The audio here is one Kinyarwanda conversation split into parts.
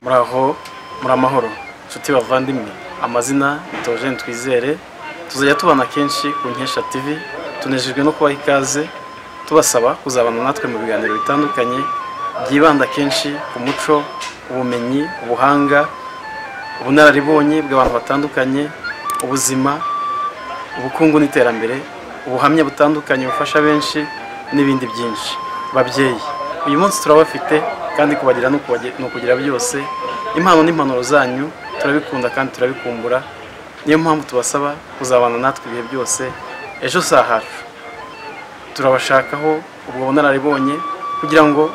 Muraho, muri amahoro nshuti bavandimwe? Amazina ni Theogene Twizere. Tuzajya tubana kenshi ku Nkesha TV. Tunejejwe no kubaha ikaze, tubasaba kuzabana natwe mu biganiro bitandukanye byibanda kenshi ku muco, ubumenyi, ubuhanga, ubunararibonye bw'abantu batandukanye, ubuzima, ubukungu n'iterambere, ubuhamya butandukanye bufasha benshi n'ibindi byinshi. Babyeyi, uyu munsi turabafite kandi kubagira ni ukugira byose. Impano n'impanuro zanyu turabikunda kandi turabikumbura. Niyo mpamvu tubasaba kuzabana natwe ibihe byose. Ejo si ahacu, turabashakaho ubwo bunararibonye kugira ngo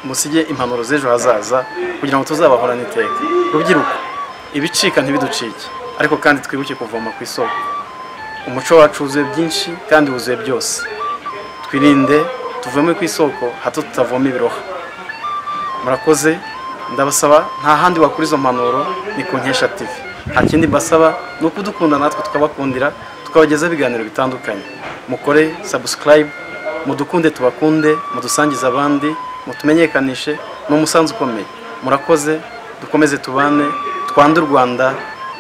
musige impanuro z'ejo hazaza, kugira ngo tuzabahorane iteka. Rubyiruko, ibicika ntibiducike, ariko kandi twibuke kuvoma ku isoko. Umuco wacu wuzuye byinshi kandi wuzuye byose. Twirinde tuvome ku isoko, hato tutavoma ibiroha. Murakoze. Ndabasaba, nta handi wakura izo mpanuro, ni ku Nkesha TV. Nta kindi mbasaba ni ukudukunda natwe tukabakundira, tukabagezaho ibiganiro bitandukanye. Mukore subscribe, mudukunde tubakunde, mudusangize abandi, mutumenyekanishe, ni umusanzu ukomeye. Murakoze. Dukomeze tubane, twande u Rwanda.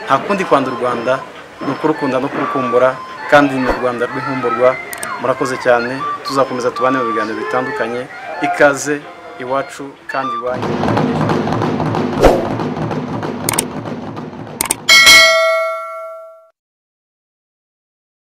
Nta kundi kwanda u Rwanda ni ukurukunda no kurukumbura, kandi ni u Rwanda rw'inkumburwa. Murakoze cyane. Tuzakomeza tubane mu biganiro bitandukanye. Ikaze iwacu kandi iwanyu.